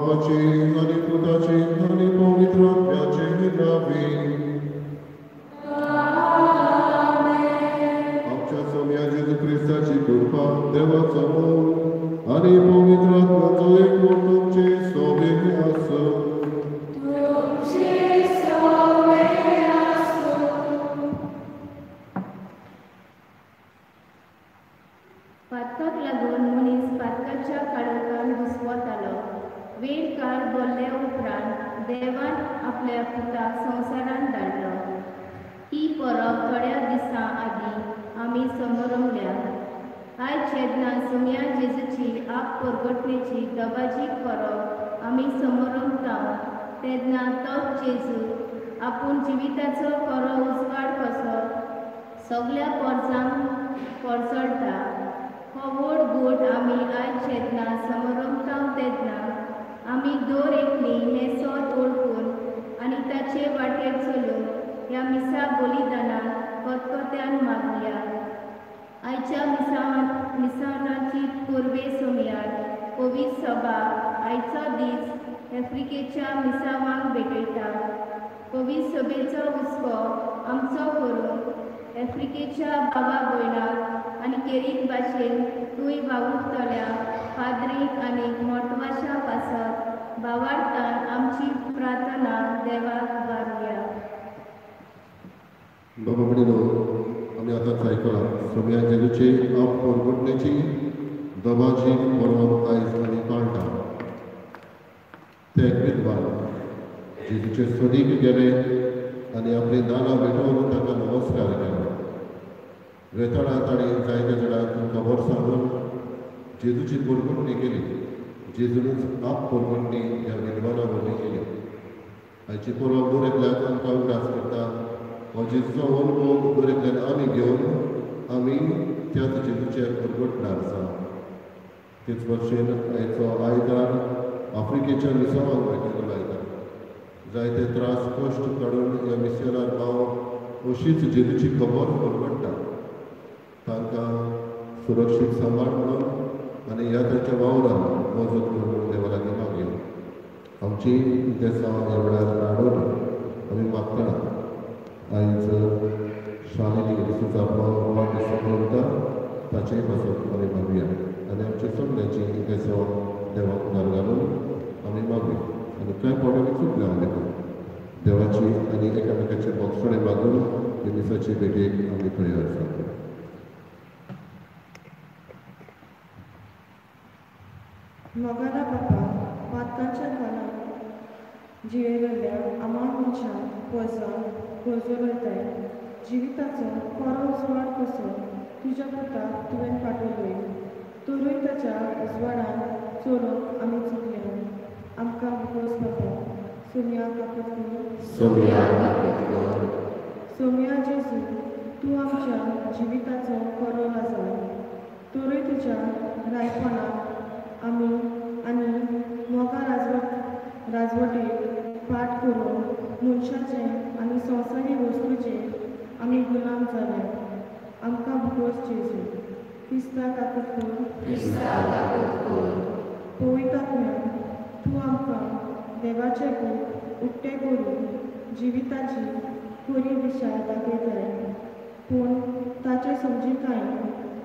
बापाची आनी पुताची आनी पवित्र आत्म्याची नांवी. आमच्या सोम्या जेजू क्रिस्ताची कृपा, देवाचो मोग आनी पवित्र आत्म्याचो एकवट तुमचे सोबे आसूं. पातकाक लागून मनीस पातकाच्या काळोखान घुस्पतालो. वेळ काळ बोल्ले उपरांत देवान आपल्या पुताक संवसारांत धाडलो. ही परब थोड्या दिसां आदीं आमी समरमल्या. आयज जेन्ना सोम्या जेजूची आप परगटणेची दबाजीक परब आमी समरमता तेन्ना तोच जेजू आपूण जिविताचो खरो उजवाड कसो सगल्या पोरजांक परजळटा. हो व्हड गूट आमी आयज जेन्ना समरमता तेन्ना आमी दर एकली हें सत वळखून आनी ताचे वाटेर चलून ह्या मिसा बलिदानाक खतखत्यान मागया. आयच्या मिसानाची परबे सोमयार पवित्र सभा आयचो दीस आफ्रिकेच्या मिसावांक भेटयता. पवित्र सभेचो हुस्को आमचो करून आफ्रिकेच्या बाबा भयणाक आनी केरीत भाशेन तूंय वावुरतल्या पाद्रीक आनी मोटवाशा पासत भावार्थान आमची प्रार्थना देवाक वारुया. बाबा भयणीनो, आमी आतांच आयकलां सोम्या जेजूची आप परगटणेची दबाजी परब आयज आमी पाळटा. ते विद्वान जेजूचे सोदीक गेले आनी आपली दानां भेटोवन ताका नमस्कार केलो. वेताळा ताणें जायत्या जाणांक खबर सांगून जेजूची परगटणी केली. जेजूनच आप परगटणी ह्या विद्वाना वरवीं केली. आयची परब दर एकल्याक आमकां उगडास करता हो जेजूचो अनुभव दर एकल्यान आमी घेवन आमी त्याच जेजूचेर परगटणार आसा. तेच भशेन आयचो आयतार आफ्रिकेच्या मिसावांक भेटयल्लो आयतार. जायते त्रास कश्ट काडून ह्या मिशनार भाव अशीच जेजूची खबर परगट्टा. तांकां सुरक्षीत सांबाळ म्हणून आनी ह्या तांच्या वावरान मजत कर म्हणून देवा लागीं मागया. आमची देसां ह्या वेळार हाडून आमी मागतना आयज शालिनी डिसूजा आपलो वाडदीस दवरता ताचेय पासत आमी मागुया आनी आमच्या सगळ्यांची देसां देवा मुखार घालून आमी मागुया. आनी कांय फावट आमी चुकल्या देखून देवाची आनी एकामेकाचे बोगसणे मागून हे दिसाची भेटेक आमी तयार जाता. मोगाला बापा, पातकांच्या घरांत जियेलेल्या आम्हा मनशांक पोरसांक पोरजोलयताय. जिविताचो खरो उजवाड कसो तुज्या पुताक तुवें पाठवलोय, तरूय ताच्या उजवाडान चलोवंक आमी चुकल्या. आमकां भोगोस बापा. सोम्या काकूत कर. सोम्या काकूत कर. सोम्या जेजू, तूं आमच्या जिविताचो खरो राजा, तरूय तुज्या रायपणाक आमी आनी मोगा राजवटीक फाट करून मनशाचे आनी संवसारी वस्तूचे आमी गुलाम जाले. आमकां भोगोस जेजू. क्रिस्ता काकूत कर. क्रिस्ता काकूत कर. पवित्र आत्म्या, तूं आमकां देवाचे गूट उक्ते करून जिविताची खरी दिशा दाखयताय, पूण ताचे समजिकायेन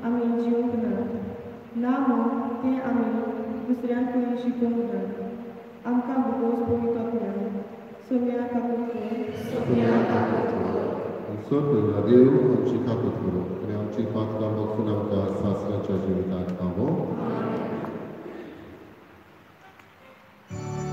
आमी जिवंक ना, ना म्हूण तें आमी दुसऱ्यांकूय शिकोवंक ना. आमकां भोगोस पवित्र आत्म्या. सोम्या काकूत कर. सोम्या काकूत कर. सर्व देव आमची काकूत करूं आनी आमची पातकां बगसून आमकां सासणाच्या जिवितांत पावो. Thank you.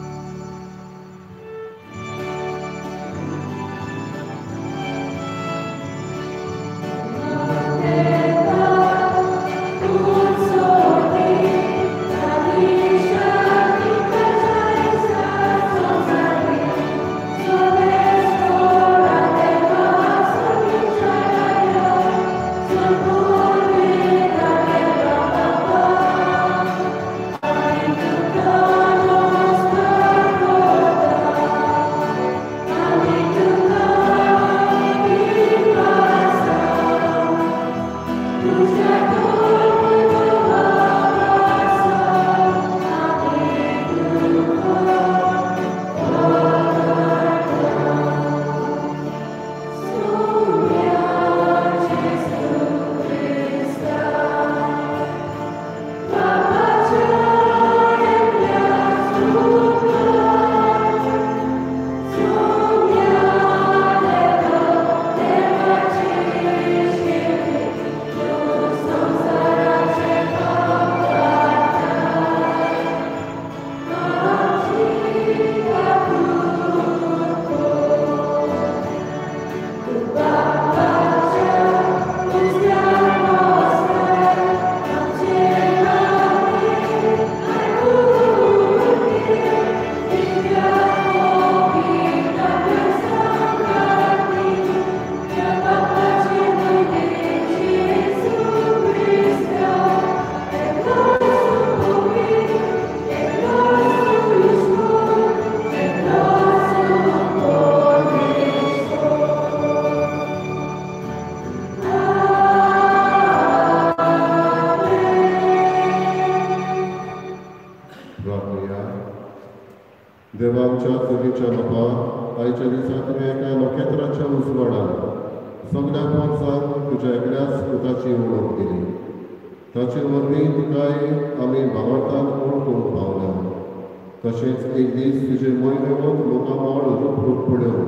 देवा आमच्या चुकीच्या बापा, आयच्या दिसा तुवें एका नखेत्राच्या उजवाडान सगळ्या पोरसाक तुज्या एकल्याच पुताची वळख दिली. ताचे वरवीं तिकाय आमी भावार्थान वळखूंक पावल्या. तशेंच एक दीस तुजें मोहिमेवत लोकांवाड रूप रूप पळोवन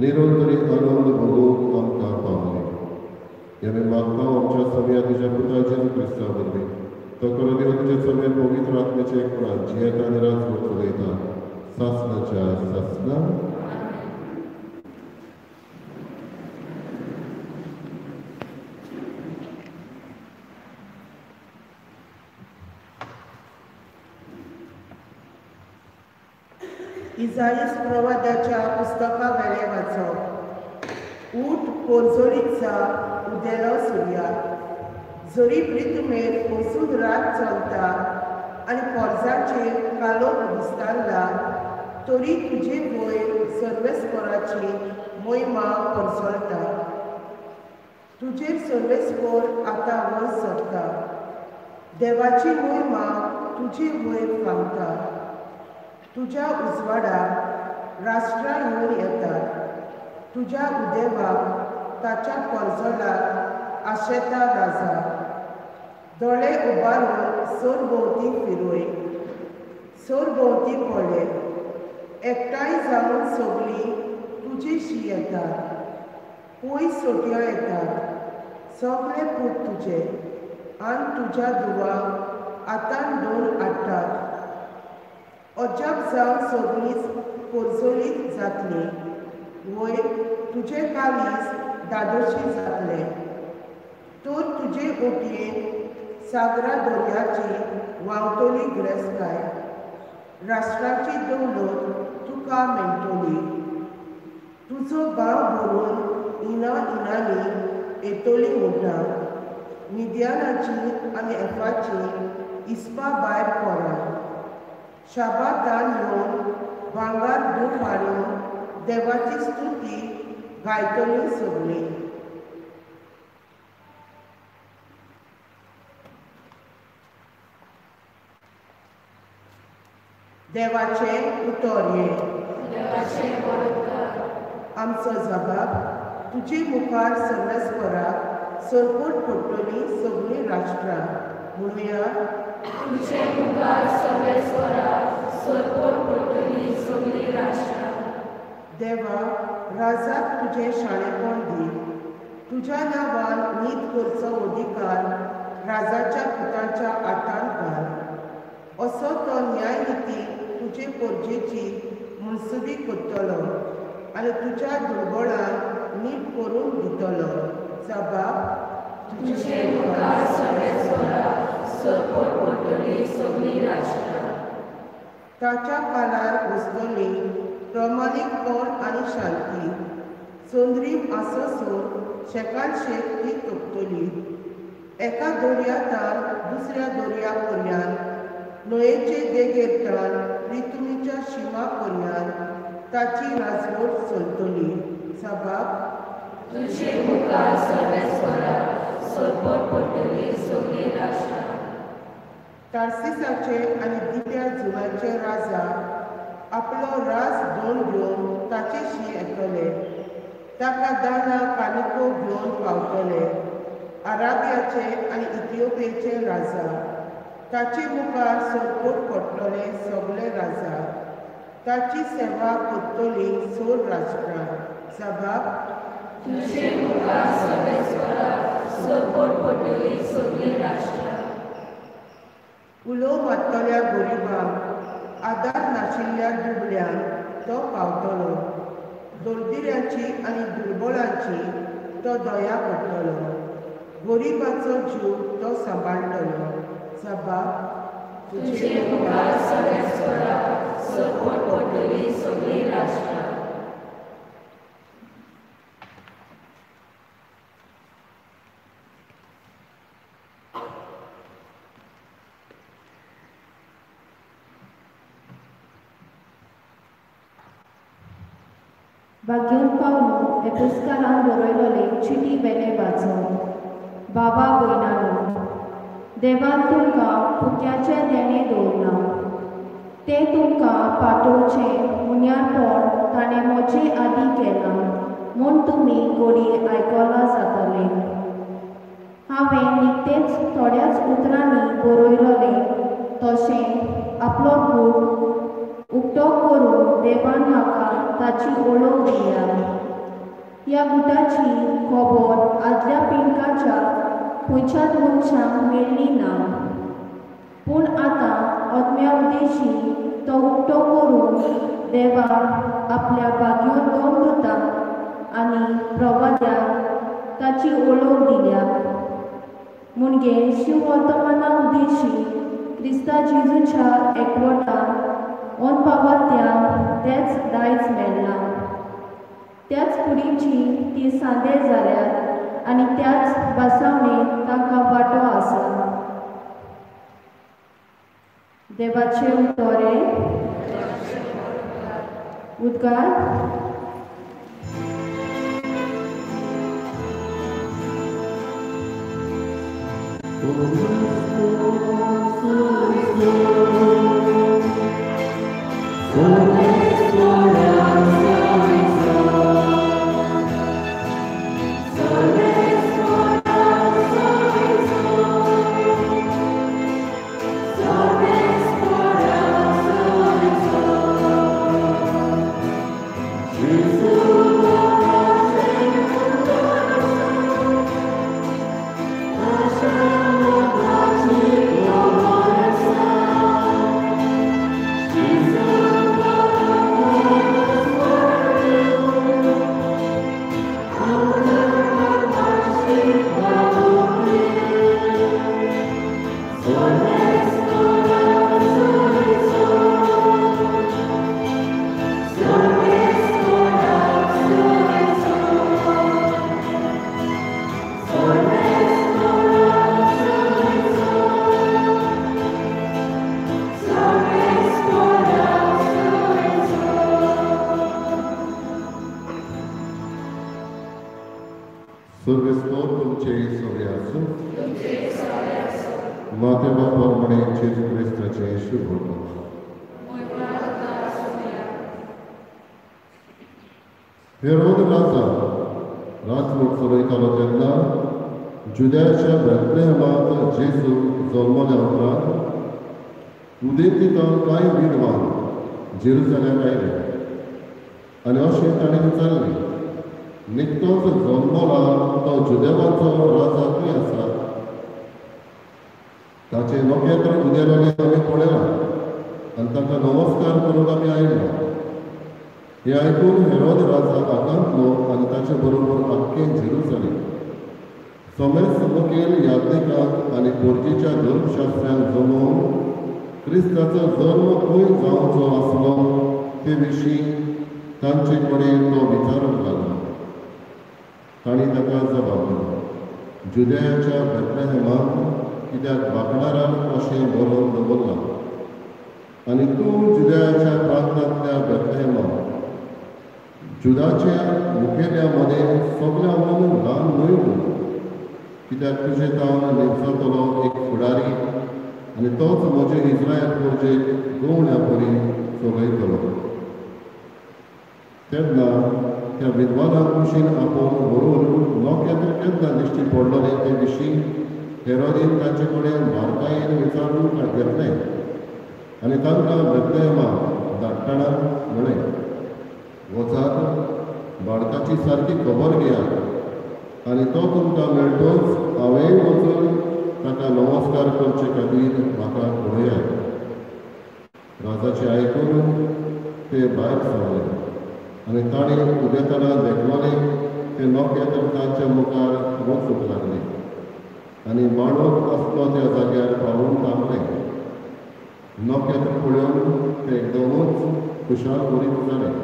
निरंतरी आनंद भोगूंक आमकां पावले. हें आमी मागता आमच्या समया तुज्या पुता जेजू क्रिस्ता वरवीं. तो करो देव तुज्या समय पवित्र आत्म्याचे एकपणान जियेता आनी राजवट चलयता सासणाच्या सासणा. इजाईस प्रवादाच्या पुस्तका वेले वाचप. ऊठ पोरजोरीत जा, उदेलो सुर्या. जरी प्रितुमेर वचून रात चलता आनी पोरजाचेर कालोख विस्तारला, तरी तुजे वयर सर्वेस्पराची मोहिमा पोरजळटा. तुजेर सर्वेस्पर आतां वयर सरता. देवाची मोहिमा तुजे वयर फांकता. तुज्या उजवाडाक राष्ट्रां येवन येतात. तुज्या उदेवाक ताच्या पोरजोलाक आशेता राजा. दोळे उबारून सरभोंवती फिरय, सरभोंवती पळय. एकठांय जावन सगळीं तुजेशी येतात, पयस सोटयो येतात. सगळे पूत तुजे आनी तुज्या धुवांक आतां दोन हाडटात. अजाप जावन सगळींच पोरजोलीत जातलीं. वयर तुजें काळीज धादोशी जातलें. तर तुजे ओटयेन सागरा दर्याची व्हांवतली गिरेस्तकाय, राष्ट्राची दौलत तुका मेळटली. तुजो गांव भरून इना इनांनी येतली उड्डां. मिद्यानाची आनी एफाची इस्पा भायर पोरां. शाबातान येवन भांगर धूप हाडून देवाची स्तुती गायतली सगळीं. देवाचें उतर हें. आमचो जबाब तुजे मुखार सर्वेस्पराक सरपट पडटली सगळीं राष्ट्रां. म्हणुया, तुजे मुखार सर्वेस्पराक सरपट पडटली सगळीं राष्ट्रां. देवा, राजाक तुजें शाणेपण दी. तुज्या नांवान नीत करचो अधिकार राजाच्या पुताच्या हातांत घाल. असो तो न्यायनिती तुजे परजेची मुनसुबी करतलो आनी तुज्या दुर्बळांक नीट करून दितलो. जबाब तुजे मुखार सर्वेस्पराक सरपट पडटली सगळीं राष्ट्रां. ताच्या काळार वसतली प्रमाणीकपण आनी शांती. चंद्रीम आसोसर शेकान शेक ती तोपतली. एका दर्यातान दुसऱ्या दर्या पर्यान, न्हंयेचे देगेर तान प्रितुमीच्या शिमा पर्यान ताची राजवट चलतली. जबाब तुजे मुखार सर्वेस्पराक सरपट पडटली सगळीं राष्ट्रां. तार्सिसाचे आनी दिव्या जुंव्याचे राजा आपलो राज दोन घेवन ताचेशी येतले. ताका दाना कानिको घेवन पावतले. आराबियाचे आनी इथिओपियाचे राजा ताचे मुखार सरपट पडटले सगळे राजा. ताची सेवा करतली सोड राष्ट्रां. जबाब तुजे मुखार सर्वेस्पराक सरपट पडटली सगळीं राष्ट्रां. उलो मारतल्या गरिबांक, आदार नाशिल्ल्या दुबळ्यांक तो पावतलो. दळदिऱ्यांची आनी दुर्बळांची तो दया करतलो. गरिबाचो जीव तो सांबाळटलो. जबाब तुजे मुखार सर्वेस्पराक सरपट पडटली सगळीं राष्ट्रां. भाग्योन पावलो एपुस्कारान बरयलोले चिटी वेले वाचो. बाबा भयणानो, देवान तुमकां फुक्याचें देणें दवरलां. तें तुमकां पाठोवचें मुन्यारपण ताणें म्हजे आदीं केलां म्हूण तुमी घडये आयकलां जातलें. हांवें निकतेंच थोड्याच उतरांनी बरयलोलें तशें आपलो गूट उक्तो करून देवान म्हाका ताची वळख दिल्या. ह्या गुटाची खबर आदल्या पिंकाच्या खंयच्याच मनशांक मेळ्ळी ना, पूण आतां आत्म्या उद्देशी तो उक्तो करून देवान आपल्या भाग्योत्तम दुतांक आनी प्रवाद्यांक ताची वळख दिल्या. मुणगे शिववर्तमाना उद्देशी क्रिस्ता जेजूच्या एकवटान ओन पावर्त्यांक तेच दायज मेळ्ळां. त्याच कुडीची ती सांदे जाल्यात आनी त्याच भासावणेंत तांकां वांटो आसा. देवाचे उतोरे उद्गार. हेरोद राजा राजवट चलयतालो तेन्ना जुद्याच्या बेथलेहमांत जेजू जल्मल्या उपरांत उदेंतींत कांय विद्वान जेरुजालेम आयले आनी अशें ताणें विचारलें, निकतोच जल्मला तो जुदेवाचो राजा खंय आसा? ताचें नखेत्र उदेलोलें आमी पळयलां आनी ताका नमस्कार करूंक आमी आयला. हें आयकून हेरोद राजा आकांतलो आनी ताचे बरोबर आख्खें जेरुजालेम समेस्त मुखेल याज्ञिकांक आनी पोर्जीच्या धर्मशास्त्र्यांक जमोवन क्रिस्ताचो जल्म खंय जावचो आसलो ते विशीं तांचे कडेन तो विचारूंक लागलो. तांणी ताका जबाब दिलो, जुदयाच्या बेथलेहमांत, कित्याक वागणारान अशें बरोवन दवरलां, आनी तूं जुदयाच्या प्रांतांतल्या बेथलेहमांत जुदाच्या मुखेल्या मदें सगळ्यांहून ल्हान न्हय तूं, कित्याक तुजे तावन निमसतलो एक फुडारी आनी तोच म्हजे इस्रायल पोरजेक गवण्या परी चलयतलो. तेन्ना त्या विद्वानाक कुशीन आपोवन व्हरून नखेत्र केन्ना दिश्टी पडलोलें ते विशीं हेरोदीन तांचे कडेन बारकायेन विचारून घेतलें आनी तांकां बेथलेहमाक धाडटना म्हळें, वचात, बाळकाची सारकी खबर घेयात आनी तो तुमकां मेळटोच हांवेंय वचून ताका नमस्कार करचे खातीर म्हाका पळयात. राजाचें आयकून ते भायर सरले आनी ताणें उदेतना देखलोलें तें नखेत्र तांच्या मुखार वचूंक लागलें आनी बाळक आसलो त्या जाग्यार पावून थांबलें. नखेत्र पळोवन ते एकदमूच खुशाल बरीत जालें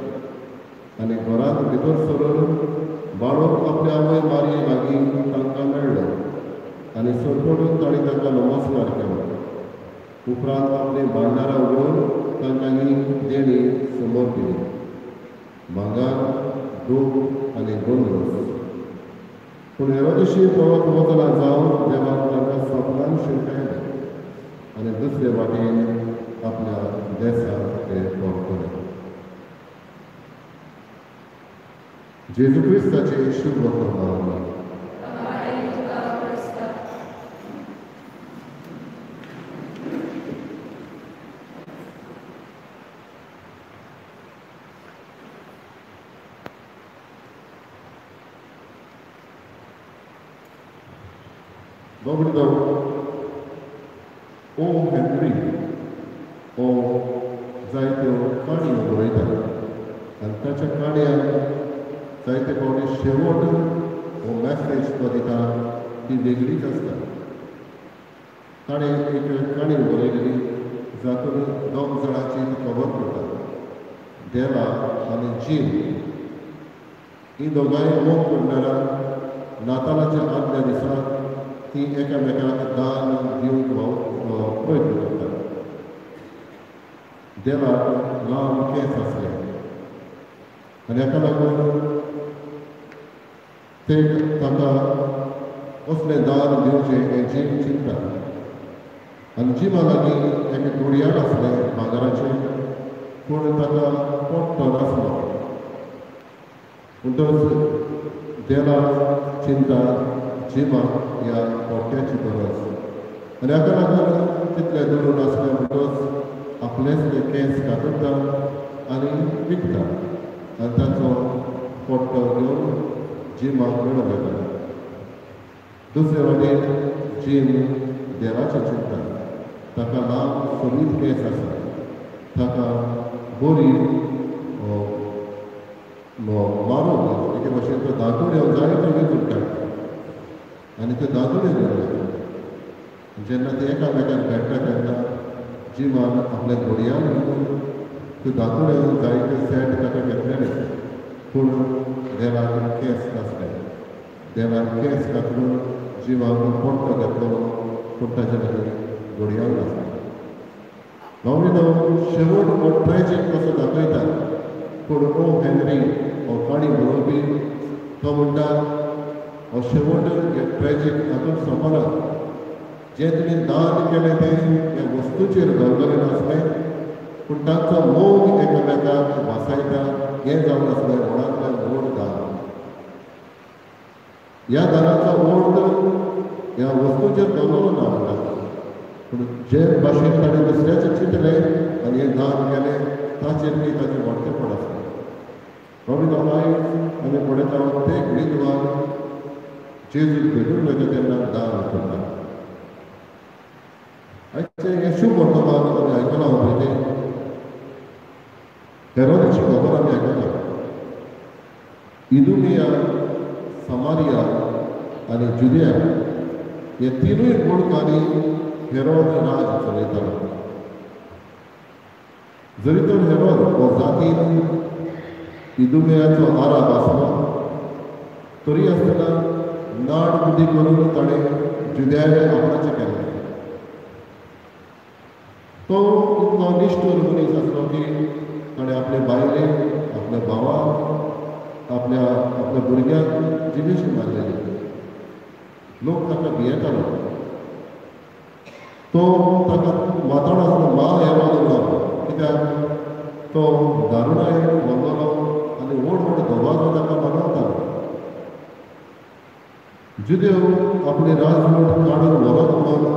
आनी घरांत भितर सरून बाळक आपल्या आवय मारये लागीं तांकां मेळ्ळो आनी सरपटून ताणें तांकां नमस्कार केलो. उपरांत आपलीं भांडारां उगडून तांकां ही देणी समोर दिली, भांगर, दूख आनी गोंदरस. पूण हेरोदिशी परत वचना जावन देवान तांकां सपनान शिरकायलें आनी दुसरे वाटेन आपल्या देसाक ते परतले. जेजू क्रिस्ताचे शुभ वर्तमान. ओ हेनरी हो जायत्यो काणयो बरयता आनी ताच्या काणयांक जायते फावटी शेवट हो मॅसेज तो दिता ती वेगळीच आसता. ताणें एक काणी बरयलेली जातूंत दोग जाणांची खबर करता, देवा आनी जीव. ही दोगांय मोग करणारा नातालाच्या आदल्या दिसा ती एकामेकाक दान दिवंक प्रयत्न करतात. देवाक लांब केंस आसले आनी हाका लागून ते ताका कसलें दान दिवचें हें जीव चिंतता. आनी जिवा लागीं एक घडयाळ आसलें भांगराचें, पूण ताका पट्टो नासलो. म्हणटच देवाक चिंता जिवाक ह्या पोट्ट्याची गरज आनी हाका लागून तितले दुडू नासले म्हणटच आपलेच ते केंस कातरता आनी विकता आनी ताचो पोट्टो घेवन जिमाक मेळून येता. दुसरे वाटेन जीम देवाचें चिंता, ताका लांब सोबीत केंस आसा, ताका बरी मारून एके भाशेन तो दांतोड्यो जायत्यो विकून काडटा आनी त्यो दांतोड्यो घेवन येता. जेन्ना ते एकामेकांक भेट्टा तेन्ना जिमान आपल्या घडयाळ घेवन त्यो दांतोड्यो जायते सेट ताका घेतलेले, पूण देवाक केंस नासले. देवान केंस कातरून जिवाक पट्टो घेतलो, पूण ताचे लागीं घडयाळ नासलें. भावणीनो, शेवट हो ट्रेजीक कसो दाखयता, पूण ओ हेनरी हो काणी बरोवपी तो म्हणटा हो शेवट हे ट्रेजीक हातूंत सोंपना. जें तुमी दान केलें तें ह्या वस्तूचेर दवरलें नासलें, पूण तांचो मोग एकामेकाक वासायता हें जावन आसलें व्हडांतलें व्हड दान. ह्या दानाचो अर्थ ह्या वस्तूचेर दवरलो ना म्हणटा, पूण जे भाशेन ताणें दुसऱ्याचें चिंतलें आनी हें दान केलें ताचेर बी ताचें व्हडतेपण आसलें. रॉबिन आयज आमी पळयता ते विद्वान जेजूक भेटून वयता तेन्ना दान करता. आयचें हें शुभ वर्तमान आमी आयकलां पळय, हेरोदाची खबर आमी आयकला. इदुमिया, समारिया आनी जुदिया हे तिनूय मुल्कांनी हेरोद राज चलयतालो. जरी तर हेरोद हो जातीन इदुमियाचो आराब आसलो तरी आसतना नाड बुद्धी करून ताणें जुद्याक आपणाचें केलें. तो इतलो निश्ठूर मनीस आसलो की ताणें आपले बायलेक, आपल्या भावाक, आपल्या आपल्या भुरग्यांक जिवेशी मारलेली. लोक ताका भियेतालो. तो ताका माताडो आसलो मा हेरोद म्हणून, कित्याक तो दारुणायेन भरलेलो आनी व्हड व्हड दबाजो ताका मनवतालो. जुदेव आपली राजवट काडून व्हरत म्हणून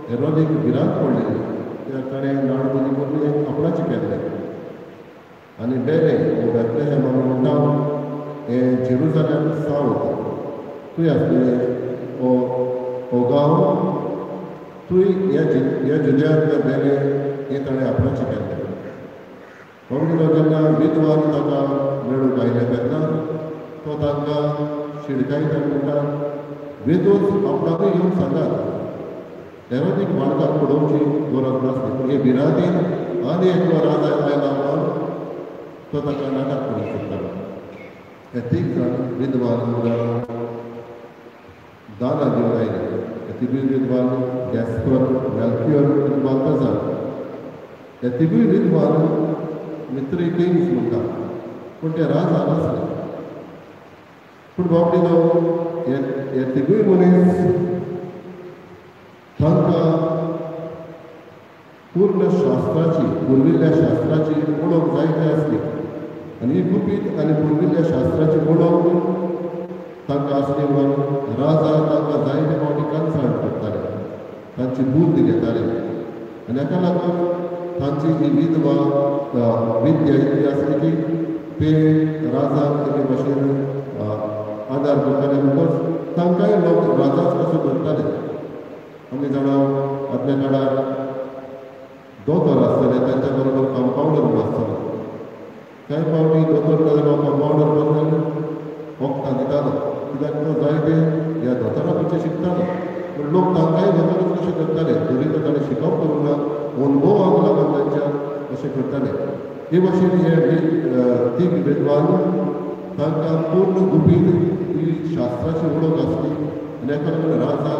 हेरोदीक भिरांत पडलेली. कित्याक ताणें नाडबुद्दी करून आपणाचें केल्लें. आनी बेले हो बेतलेहॅम आमी म्हणटा हें जेरुजालेम सावथ थंय आसलेलें हो हो गांव, थंय ह्या जुद्यांतल्या बेले हें ताणें आपणाचें केल्लें. बाबडो जेन्ना विद्वान ताका मेळूंक आयले तेन्ना तो तांकां शिडकायता म्हणटा, वेदोच आपणाकूय येवन सांगात, हेरोदीक माणकाक पडोवची गरज नासली, पूण हे भिरांतीन आनी एकलो राजा आयला म्हणून तो ताका नाटक करूंक सोदतालो. हे तीग जाण विद्वान दानां दिवन आयले. हे तिगूय विद्वान गॅस्पर, मेल्क्युअर आनी बाल्ताजार. हे तिगूय विद्वान मित्री किंग्स म्हणटा, पूण ते राजा नासले. पूण बाबडीनो हे तिगूय मनीस तांकां पूर्ण शास्त्राची पुर्विल्ल्या शास्त्राची ओळख जायते आसली आनी ही गुपीत आनी पुर्विल्ल्या शास्त्राची ओळख तांकां आसली म्हणून राजा तांकां जायते फावटी कन्सल्ट करताले, तांची बुद्द घेताले आनी हाका लागून तांची ही विधवा विद्या इतली आसली की ते राजाक एके भाशेन आदार करताले म्हणटकच तांकांय लोक राजाच कसो करताले. आमी जाणा आदल्या काळार दोतोर आसताले तांच्या बरोबर कंपावंडर म्हूण आसतालो. कांय फावटी दोतोर नाजाल्यार कंपावंडर बद्दल वखदां दितालो कित्याक तो जायते ह्या दोतोरा कडचे शिकतालो. पूण लोक तांकांय दोतोरूच कशें करताले, तरी तर ताणें शिकप करूंक ना, अनुभवाक लागून तांच्या अशें करताले. हे भाशेन हे तीग विद्वान तांकां पूर्ण गुपीत ही शास्त्राची ओळख आसली आनी हाका लागून राजा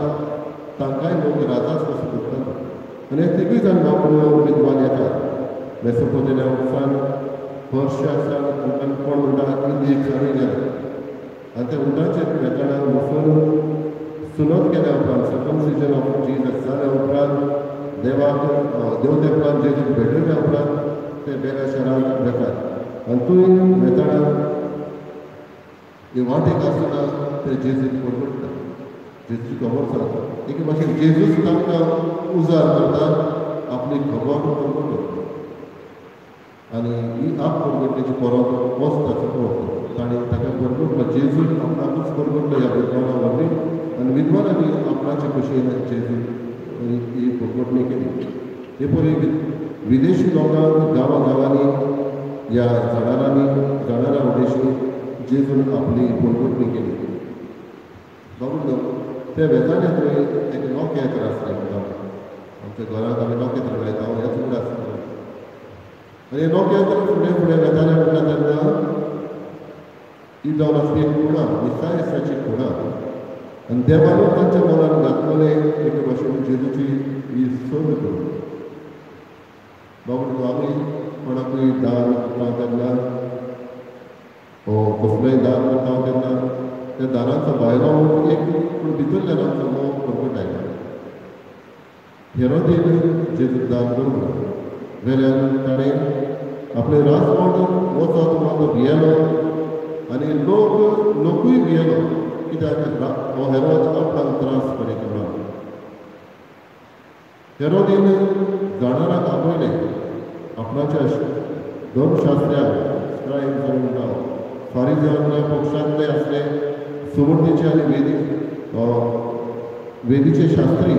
तांकांय लोक राजाच कसो करतालो. आनी हे तिगूय जाण बाबडो विद्वान येतात मेसोपोटेमिया सावन पर्शिया सावन आमकां कोण म्हणटा इंडियेक सावन गेले आनी त्या उंटाचेर वेताना वचून सुनत केल्या उपरांत सर्कमसिजन ऑफ जीजस जाल्या उपरांत देवाक देवते उपरांत जेजूक भेटयल्या उपरांत ते बेल्या शहरांत वेतात आनी थंय वेताना हे वाटेक आसतना ते जेजूक परगटता, जेजूची खबर सांगता. एके भाशेन जेजूच तांकां उजार करता, आपली खबर परगटता आनी ही आप परगटणेची परत वच ताचो अर्थ ताणें ताका परगटलो, जेजून आपणाकूच परगटलो ह्या विद्वाना वरवीं आनी विद्वानांनी आपणाचे भशेन जेजून ही परगटणी केली. हे परी विदेशी लोकांक गांवा गांवांनी ह्या जनावरांनी जनावरां उद्देशी जेजून आपली परगटणी केली. बाबू ते वेताले थंय एक नोकेत्र आसलें, आमच्या घरांत आमी नोकेत्र लायता हेच फुडें आसता आनी नोकेत्र फुडें फुडें वेताले म्हणटा तेन्ना ही जावन आसली एक खुणा, मिसायसाची खुणा आनी देवानूच तांच्या मनान घातलेले एके भाशेन जेजूची ही संद करून. बाबू आमी कोणाकूय दान करता तेन्ना कसलोय दान करता तेन्ना त्या दारांचो भायलो एक पूण भितरल्या आमचो मोग परगटायला. हेरोदीन जेजूक दान करूंक ना वेल्यान ताणें आपलें राजवट वचत म्हणून तो भियेलो आनी लोकूय भियेलो कित्याक हो हेरोद आपणाक त्रास करीत म्हणून. हेरोदीन जाणाराक आपयलें आपणाच्या धर्मशास्त्र्यांक स्क्रायब्स आमी म्हणटा फारिजांतल्या पक्षांतले आसले सुवर्णेचे आनी वेदीचे शास्त्री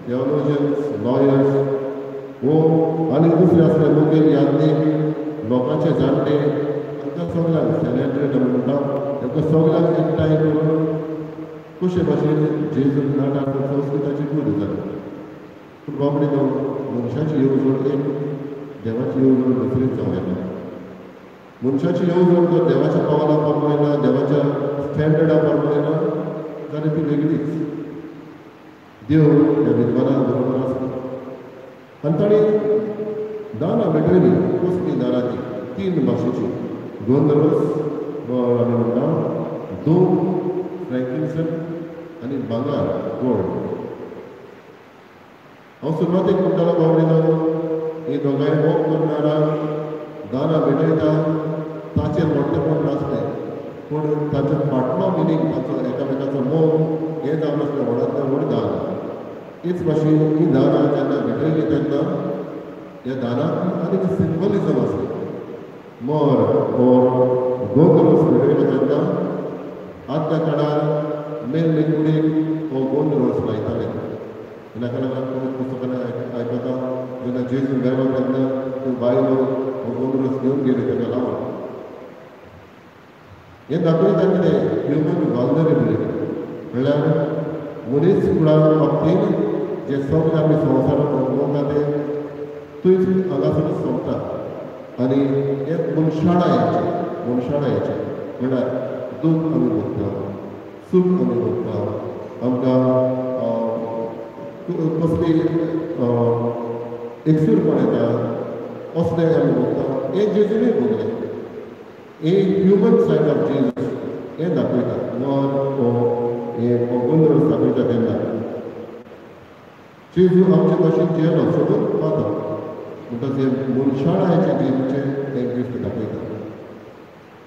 थियोलॉजियन्स लॉयर्स वो आनी दुसरे आसले मुखेल याज्ञीक लोकांचे जाणटे तांकां सगळ्यांक सेनेटरी आमी म्हणटा तांकां सगळ्यांक एकठांय करून कशे भाशेन जेजूक नाटाक संस्कृताची बुद्द जाली. पूण बाबडी मनशाची येवजण एक, देवाची येवजण दुसरीच जावं येता. मनशाची येवजण जर देवाच्या पावला प्रमाणे ना, देवाच्या स्टँडर्डा प्रमाणे ना जाल्यार ती वेगळीच. देव ह्या विद्वानां बरोबर आसता आनी ताणें दानां भेटयली. कसली दानां ती? तीन भाशेची, गोंदरस आमी म्हणटा, धूप फ्रँकिन्सन आनी भांगर गोल्ड. हांव सुरवातेक म्हणटालो बाबडीनो ही दोगांय मोग करणारा दानां भेटयता ताचेर व्हडलेपण नासलें पूण ताचो फाटलो मिनींग ताचो एकामेकाचो मोग हें जावन आसलें व्हडांतलें व्हड दान. हेच भाशेन ही दानां जेन्ना भेटयली तेन्ना ह्या दानांत आनीक सिंबलिजम आसलें. मोर मोर गोंदरोस भेटयलो तेन्ना आदल्या काळार मेल्ले कुडीक हो गोंदरोस लायताले. ताका लागून कोणी पुस्तकांनी आयकता जेन्ना जेजू मेलो तेन्ना त्यो बायलो हो गोंदरोस घेवन गेले ताका लावन. हें दाखयता कितें? ह्युमन वल्नरेबिलिटी म्हणल्यार मनीस कुळा बाबतींत जे सगळें आमी संवसारांत अनुभवता तें थंयच हांगासरूच सोंपता आनी हें मनशाळायेचें मनशाळायेचें म्हणल्यार दूख आमी भोगता, सूख आमी भोगता, आमकां कसली एकसूरपण येता असलें आमी भोगता. हें जेजूनय भोगलें. हे ह्युमन सायड ऑफ जेजस हें दाखयता. मोर हो हे गोंदरोस दाखयता तेन्ना जेजू आमचे भाशेन जियेलो सोडून पातक म्हणटच हें मनशाळायेचें जेजूचें हें गिफ्ट दाखयता.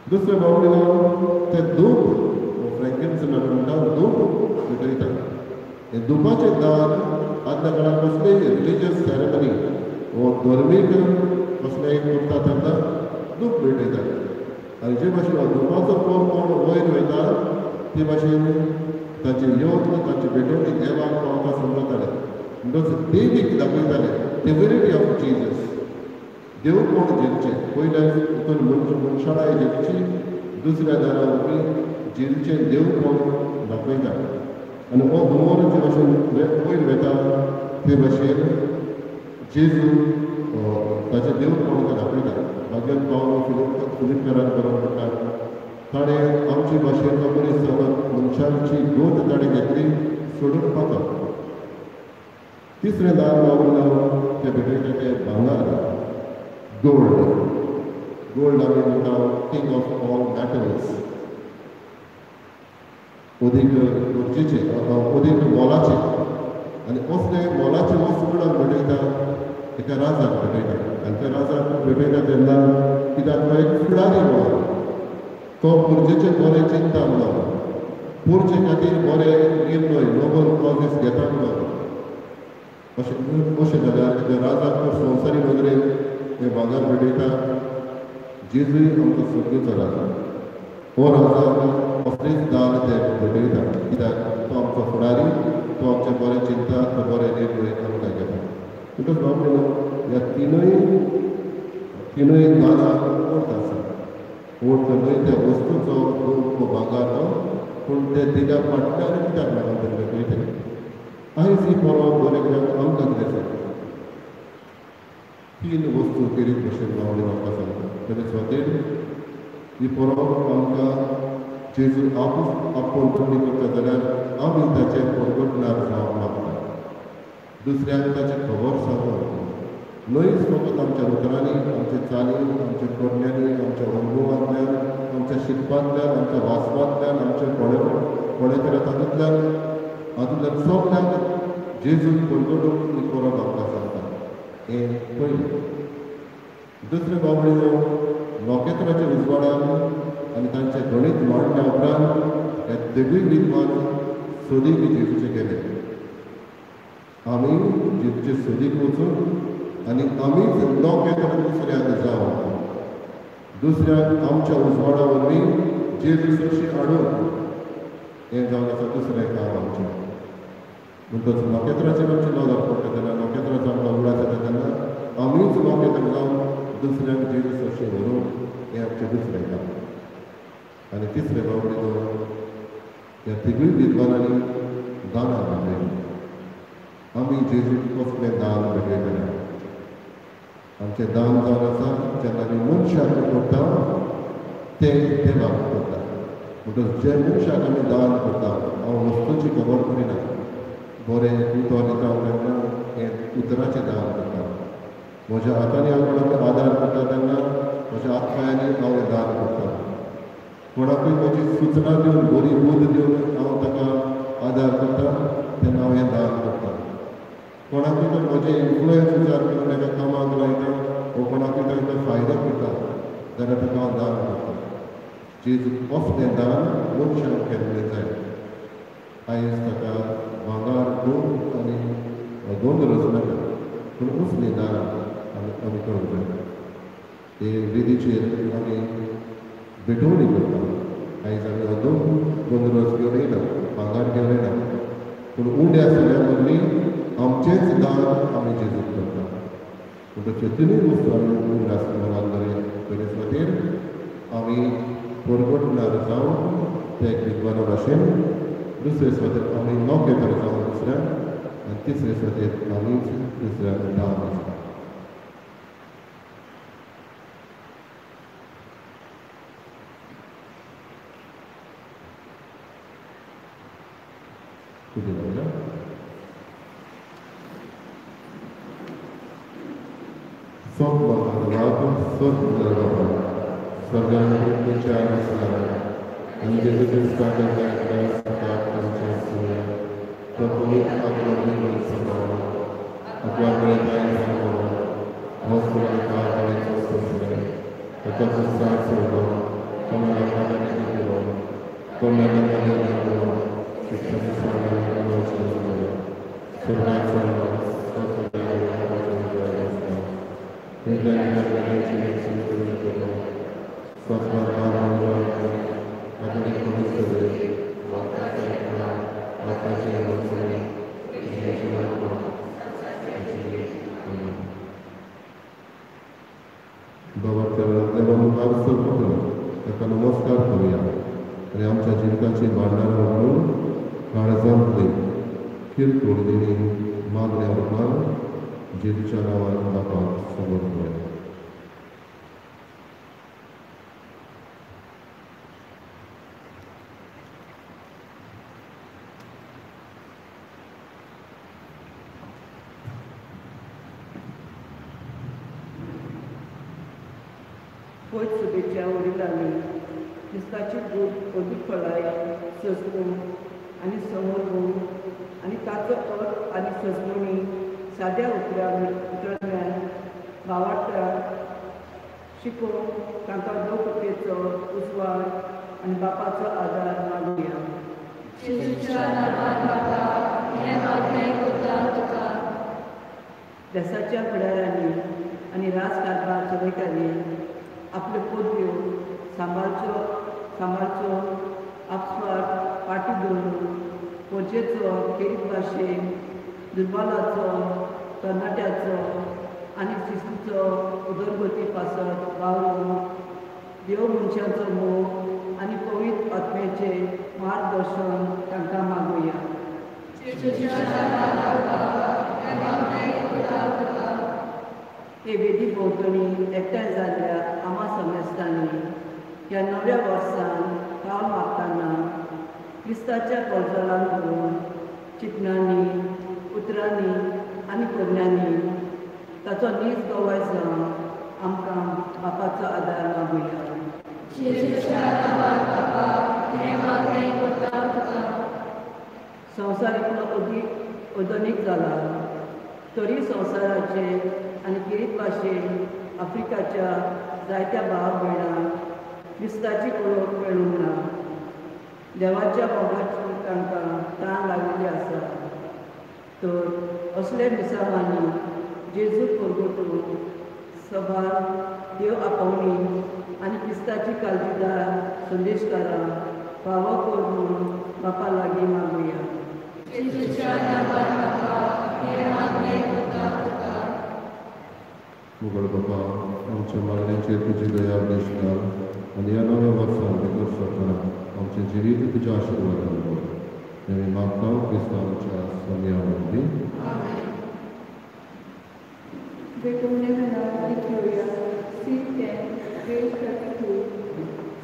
दुसरें बाबतींत तें धूप फ्रँकिन्सनान म्हणटा धूप भेटयता. हें धुपाचें दान आदल्या काळार कसलेय रिलिजियस सेरेमनी वो धर्मीक कसलेय करता तेन्ना धूप भेटयतात. आनी जे भाशेन हो धुपाचो कोण वयर वयता ते भाशेन ताचे यत्न ताची भेटवणी देवाक पावता समजताले. म्हणटच देवीक दाखयताले डिविनिटी ऑफ जेजस. देव कोण जेजूचें पयल्या हितून मनशाळाय जेजूची, दुसऱ्या दारा वरवीं जेजूचें देव कोण दाखयता. आनी हो धुंवर जे भाशेन वयर वता ते भाशेन जेजू ताचें देव कोण तें दाखयता. मागीर पावलो फिलिपकारान बरोवन म्हणटा ताणें आमचे भाशेन तो मनीस जालो, मनशांची गोत ताणें घेतली सोडून पातक. तिसरें दान बाबून तें भेटयता तें भांगर, गोल्ड. गोल्ड आमी म्हणटा किंग ऑफ ऑल मॅटल्स, अदीक गरजेचें, अदीक मोलाचें. आनी असलें मोलाचें वस्त कोणाक भेटयता? एका राजाक भेटयता. आनी त्या राजाक भेटयता तेन्ना कित्याक तो एक फुडारी म्हणून तो पुर्जेचें बरें चिंता म्हणून, पुर्जे खातीर बरे निर्णय नोबल कॉजीस घेता म्हणून. अशें अशें जाल्यार एका राजाक संवसारी नदरेन हें भांगर भेटयता. जेजूय आमचो सगळीचो राजा, हो राजाक असलेच दान ते भेटयता कित्याक तो आमचो फुडारी, तो आमचें बरें चिंता, तो बरे निर्णय आमकां घेता. म्हणटच बाबा ह्या तिनूय दानाक अर्थ आसा. अर्थ न्हय त्या वस्तूचो धूप भांगर तो, पूण ते तिच्या फाटल्यान कित्याक लागून ते भेटयतले. आयज ही परब बरें कित्याक आमकां कितें सांगता? तीन वस्तू केरीत भशेन बावडी म्हाका सांगता. पयले सुवातेर ही परब आमकां जेजू आपूच आपूण कोणी करता जाल्यार आमी ताचें परगटणार जावंक मागता. दुसऱ्यांक ताचें खबर सांगून न्हयच फकत आमच्या उतरांनी, आमच्या चाली, आमच्या करण्यांनी, आमच्या अनुभवांतल्यान, आमच्या शिकपांतल्यान, आमच्या वाचपांतल्यान, आमच्या पळयतल्या तातूंतल्यान हातूंतल्यान सगल्यांक जेजून परगटूंक ही परब आमकां सांगता. हें पयलें. दुसरें बाबडीनो नखेत्राच्या उजवाडान आनी तांचें गणीत मांडल्या उपरांत ह्या तिगूय विद्वान सोदीक जेजूचे गेले. आमी जेजूचे सोदीक वचून आनी आमीच नखेत्र दुसऱ्यांक जावन दुसऱ्यांक आमच्या उजवाडा वरवीं जेजू सरशी हाडून हें जावन आसा दुसरें काम आमचें. म्हणटच नखेत्राचेर आमची नदर पडटा तेन्ना, नखेत्राचो आमकां उगडास येता तेन्ना आमीच नखेत्र जावन दुसऱ्यांक जेजू सरशी व्हरून हें आमचें दुसरें काम. आनी तिसरें बाबडीनो ह्या तिगूय विद्वानांनी दानां भेटयलीं. आमी जेजूक कसलें दान भेटयतले? आमचें दान जावन आसा जेन्ना आमी मनशाक करता तें देवाक करता. म्हणटच जे मनशाक आमी दान करता, हांव वस्तूची खबर करिना, बरें उतर दिता तेन्ना हें उतराचें दान करता. म्हज्या हातांनी हांव कोणाक आदार करता तेन्ना म्हज्या हात पांयांनी हांव हें दान करता. कोणाकूय म्हजी सुचना दिवन, बरी बुद्द दिवन हांव ताका आदार करता तेन्ना हांव हें दान करता. कोणाकूय तर म्हजें इन्फ्लुयन्स विचार करून एका कामाक लायता वो कोणाकूय तांकां फायदो करता जाल्यार ताका हांव दान करता. जेजू असलें दान मनशान केल्लें जाय. आयज ताका भांगर धूप आनी गोंदरस नाका, पूण असलीं दानां आमी करूंक जाय. ते वेदीचेर आमी भेटवणी करता. आयज आमी अदूं गोंदरस घेवन येयना, भांगर घेवन येयना, पूण उंड्या सगळ्या वरवीं आमचेंच दान आमी जेजूक करता. म्हणटच तिनूय वस्तू आमी उगडास मनान दवरया. पयले सुवातेर आमी परगटणार जावन ते एक विद्वाना भाशेन, दुसरे सुवातेर आमी नखेत्र जावन दुसऱ्यांक, आनी तिसरे सुवातेर आमीच दुसऱ्यांक दान आसता. कितें जालें? सोप स्वर्गांत आनी जेजू क्रिस्ताच्या सकाळ तांचे तो पवित्र आत्मो सदा नमस्कार करूया आनी आमच्या जिविताची भांडार उगडून काळजांतली किरकोळ दिणी मागण्या रुपान जेजूच्या नांवान बापाक समोर करूया. फौज सुबेच्या वडिलांनी क्रिस्ताची दूत अदीक खोलाय सजवून आनी समजून आनी ताचो अर्थ आनी सजवणी साद्या उतरांतल्यान भावार्थाक शिकोवन तांकां लोककृपेचो उजवाड आनी बापाचो आदार मागुया. देसाच्या फुडाऱ्यांनी आनी राजकारभार चलयताली आपल्यो पदव्यो सांबाळचो सांबाळचो आपस्वार्थ फाटी दवरून पोरचेचो खेरीत भाशेन दुर्बलाचो तरणाट्याचो आनी शिस्तीचो उदरगती पासत वावरून देव मनशाचो मोग आनी पवित्र आत्म्याचें मार्गदर्शन तांकां मागुया. हे वेदी भोंवतणी एकठांय जाल्ल्या आमा समेस्तांनी ह्या नव्या वर्सान पावल मागतना क्रिस्ताच्या पर्जलान धरून चिंतनांनी उतरांनी आनी करण्यांनी ताचो नीज गवाय जावन आमकां बापाचो आदार मागुया. संवसार इतलो अदीक आधुनीक जाला तरी संवसाराचे आनी खेरीत भाशेन आफ्रिकाच्या जायत्या भाव भयणांक क्रिस्ताची ओळख मेळूंक ना. देवाच्या मोगाची तांकां ताण लागिल्ली आसा. तर असले मिसावांनी जेजूक परगटून सभार देव आपोवणी आनी क्रिस्ताची काळजीदार संदेशकारां फावो कर म्हूण बापा लागीं मागुया. मुगल बाबा आमच्या मागण्यांचेर तुजी दया भेट घाल आनी ह्या नव्या वर्सान भितर सरतना आमचें जिवीत तुज्या आशिर्वादान दवर. आमी मागता क्रिस्तांच्या सोन्या वरवीं. भेटवणे वेळार घेवया. C10 grade 32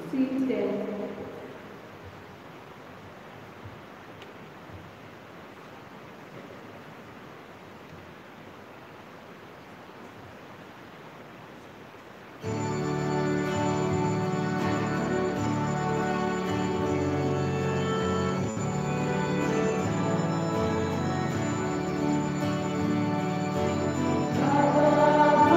C10. Baba.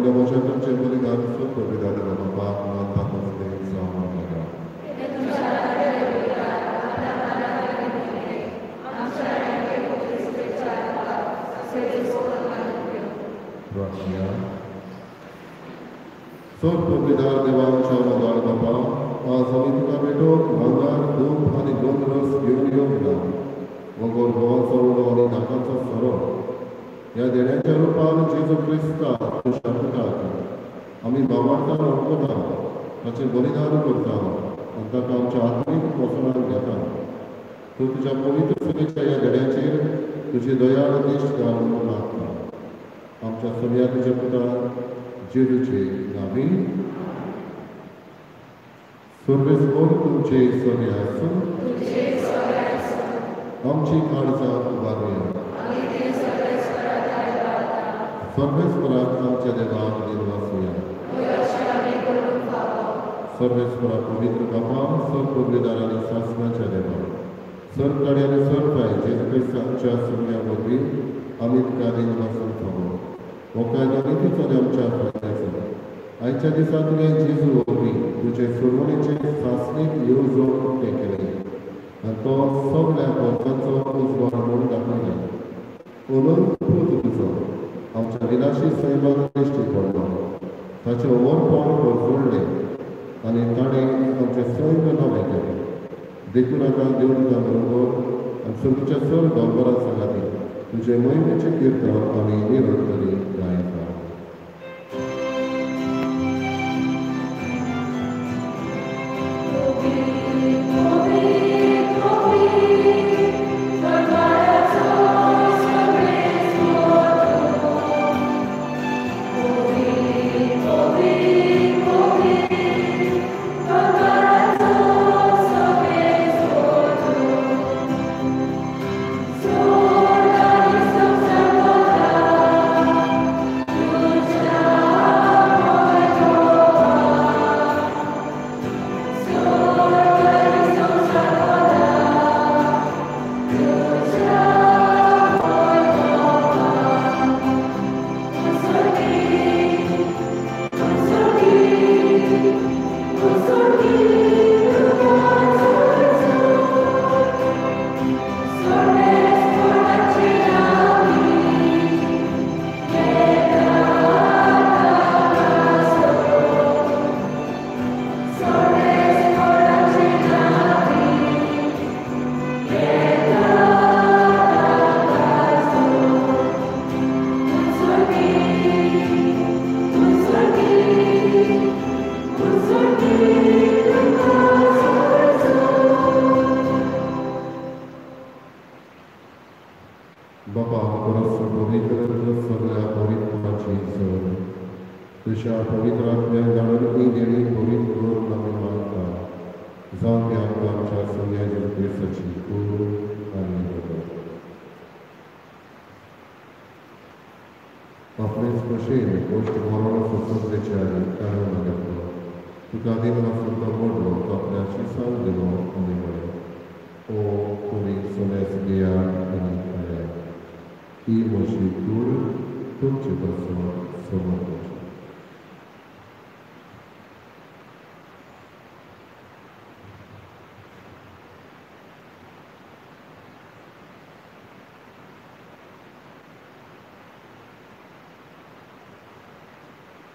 पडिल्ल्या म्हज्या तुमचें बलिदान सुद्दां बलिदान बापाक तातूंतलें जावं लागला. प्रार्थना. सोड पवित्र देवांच्या मोगाळ बापा, आज आमी तुका भेटोवंक भांगर, दूद आनी गोंदरस घेवन येवंक ना. वगोर घोवाचो उलो आनी धाकांचो सोरो ह्या देण्याच्या रुपान जेजू क्रिस्ता तुज्या पुताक आमी भावार्थान वळखता, ताचें बलिदान करता आनी ताका आमच्या आत्मीक पोसणान घेता. तूं तुज्या पवित्र सभेच्या ह्या देण्याचेर तुजी दयाळ दिश्ट घाल म्हणून मागता. आमच्या सगळ्या तुज्या पुतान जेजूचे नावी. सर्वेस्पर तुमचे सगळे आसूं. आमची काळजां उबारुया. सर्वेस्पराक आमच्या देवाक दिनवासुया. सर्वेस्परा पवित्र बापा, सर पदवीदार आनी सासणाच्या देवा, सरकारी आनी सरपाय जेजू क्रिस्तांच्या सगळ्या वरवीं आमी तुका दिनवासूंक फावो. हो कायदो नितीचो आनी आमच्या फायद्याचो. आयच्या दिसा तुवें जेजू वरवीं तुजे सोडवणेचे सासणीक येवजण उक्तें केलें आनी तो सगळ्या भक्तांचो उजवाड म्हूण दाखयलो. अनंत पूत तुजो आमच्या विनाशी सैमान दिश्टी पडलो, ताचें अमरपण परजळ्ळें आनी ताणें आमचें सैम नवें केलें. देखून आतां देव तुका बरोबर आनी सगळच्या चड दोंगरां सांगाती तुजे मोहिमेचें किर्तन आमी निरंतरी गायता.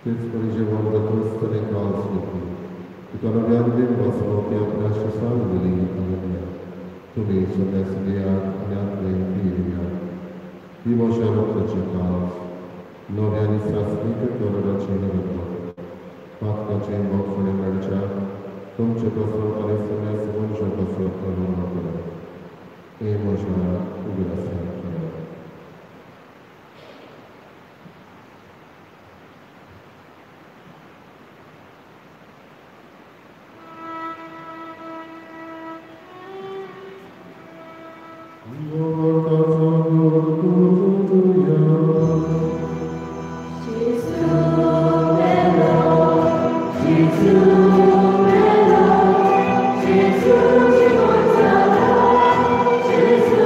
तेच परी जेवण जातच ताणें काल्स घेतली, तुका नव्यान दिन वाचलो ती आपल्या शिसांक दिली आनी म्हणलें, तुमी सगळ्या घेयात आनी आपले पियात. ही म्हज्या रक्ताची काल्स, नव्या आनी सासणीक कराराची निमित्त. पातकाचें भोगसणें मेळच्या तुमचे पासत आनी सगळ्या मनशां पासत करून वतलें. हें म्हज्या उगडासान करात. Gesù, Gesù, Gesù,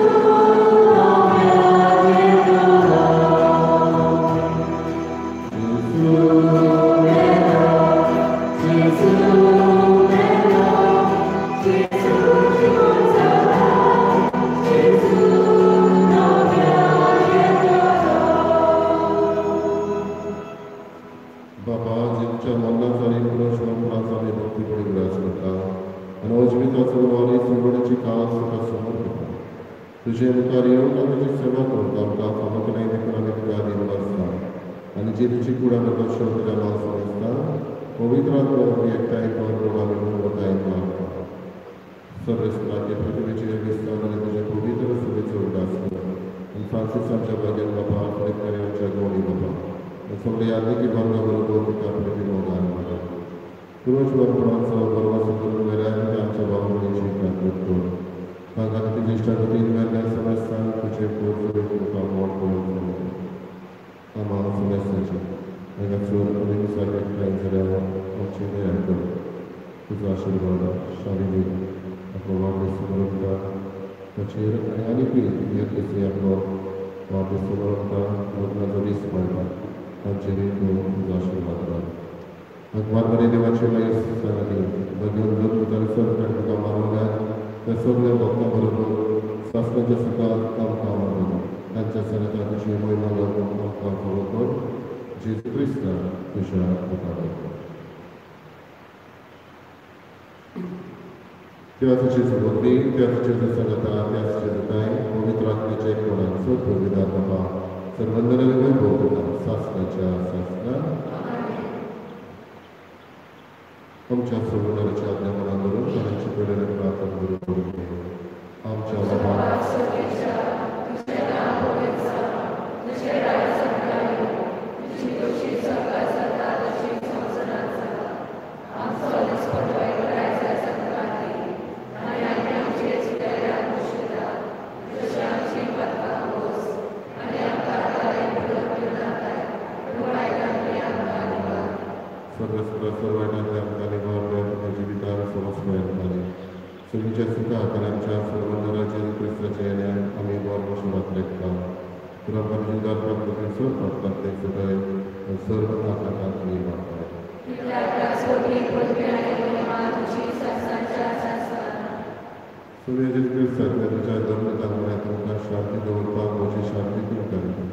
बाबा जेजूच्या मरणाचो आनी पुनरुत्थानाचो आमी भक्तीपणी उगडास करता आनी हो जिविताचो आनी सुरवणीची काळ तुका समर्पिता. तुजे मुखार येवन आनी तुजी सेवा करूंक आमकां फावो केल्याय देखून आमी तुका दिनवासता आनी जेजूची कूड आमी शेवटल्या मांस समजता पवित्र आत्मो एकठांय कर म्हणून आमी नम्रतायेन मागता. सर्वेस्पराचे पृथ्वीचेर विस्तार आनी तुजे पवित्र सेवेचो उगडास कर आनी फ्रांसीस आमच्या भाग्यान बाबा, फिलीप नेरी आमच्या गौरी बाबा, सगळे यादीकी वर्गा बरोबर तुका प्रेमी मोगान मागता. पुरुष वरपणाचो बरवासो करून वेल्यान आमच्या भाव भयणीची काकूट कर. तांकां तुजी इश्टागतीन वेल्ल्या समेस्तांक तुजे पोरसुरीत तुका मोड पळोवंक आम्हा समेस्तांचे हांगासर आमी सारके एकठांय जाल्यार आमची दया कर. तुजो आशिर्वाद शारिरीक आपलो वाडदीस समर्पता ताचेर आनी आनीकूय एकलेसी आपलो वाडदीस समर्पता लग्नाचो दीस मेळटा तांचेर तूं तुजो आशिर्वाद घाल. भगवान बरे देवाचे मागीर सांगती भगवान लग्न सरकार तुका मानवल्यान त्या सगळ्या भक्तां बरोबर सासणाच्या सुखांत आमकां मानवता. तांच्या सांगाता तुजी महिमा गावूंक आमकां फावो कर. जेजू क्रिस्ता तुज्या मुखार त्याच जेजू वरवीं, त्याच जेजू सांगाता, त्याच जेजूताय पवित्र आत्म्याच्या एकपणान सोद बाबा सर्वंदनाने वैभव तुका सासणाच्या सासणा. आमच्या सोडणाऱ्याच्या आज्ञा मनान धरून तांची प्रेरणा प्रार्थना करून आमच्या बाबा सगळीच्या सुखाक आनी आमच्या सर्वंदराचे क्रिस्ताच्या येण्यान आमी बरो सुवात लेखता. तर आमकां तुज्या प्रार्थनेन सर्व ते सदांय सर्व आकारांत निर्माण. सगळ्या जेजू क्रिस्ताक तुज्या धर्मतांगड्या तुमकां शांती दवरपाक म्हजी शांती तुमकां दिता.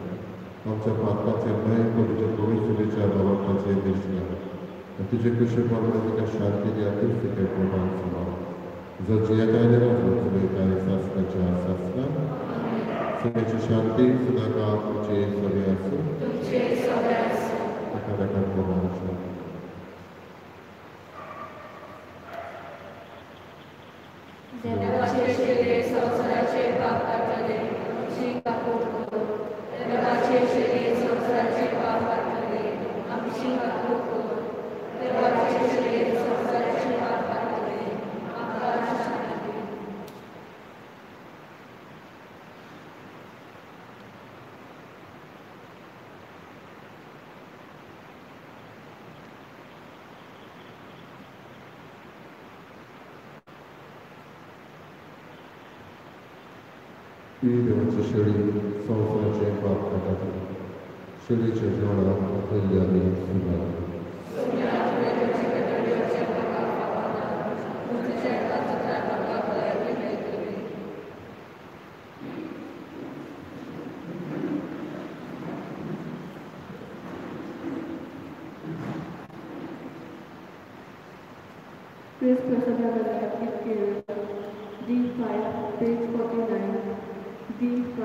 आमच्या पातकाचे न्हय पूण तुज्या पवित्रतेच्या भावार्थाचे देश घाल आनी तुजे कुशे प्रमाणे तुका शांती दिया तूच तुका पोटान सुमार जो जियेताय राजो चलयताय सासणाच्या सासणा. सगळ्याची शांती सदांकाळ तुमचे सगळे आसूं. एकामेकांक मोगान शांती. देवाचे शरीर संवसाराचे पाप काडटले, आमची काकूट कर. देवाचे शरीर संवसाराचे पाप काडटले, आमची काकूट कर. देवाचे शरीर संवसाराचे पाप काडटले, आमकां शांती दी. ही देवाची शेळी संवसाराचे पाप काडटा. शेळीच्या जेवणाक आपयल्ले आमी सुमार. Please press the D5, page 49, D5.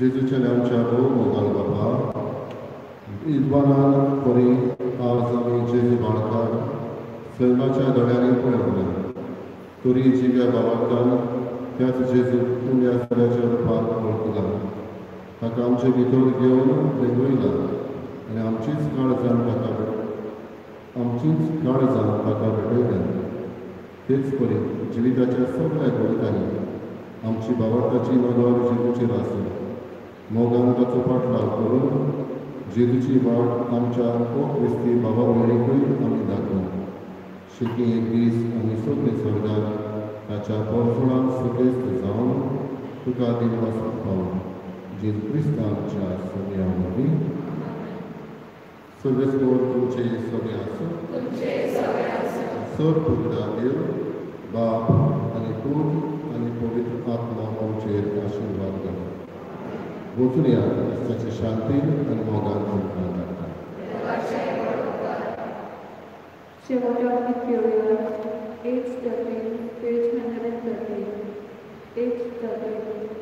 जेजूच्या आमच्या भोव मोगाल बाबा, इजवानान परी आज आमी जेजू बाळकार सैमाच्या दोळ्यांनी पळोवना, तरी जिव्या बाबाकान त्याच जेजू पुण्या जाल्याच्या रुपान वळखला, ताका आमचे भितर घेवन रेंगयला आनी आमचीच काळजान ताका भेटयल्या. तेच परी जिविताच्या सगळ्या घडकांनी आमची बाबाची नदर जेजूचेर आसूं, मोगान ताचो फाटलाव करून जेजूची वाट आमच्या ओ क्रिस्ती बाबा भयणीकूय आमी दाखोवं. शेकी एक दीस आमी सगळे स्वर्गार ताच्या पोरसोळान सुखेस्त जावन तुका दिनवास पावूं. जेजू क्रिस्ता आमच्या सगळ्या वरवीं. सर्वेस्पर तुमचे सगळे आसूं. सर पुता देव बाप आनी पूत आनी पवित्र आत्मा आमचेर आशिर्वाद घालूं. वचून या क्रिस्ताची शांतीन आनी मोगान तुमकां धाडटा. शेवटाक गीत घेवया. 8:13, page 113, 8:13.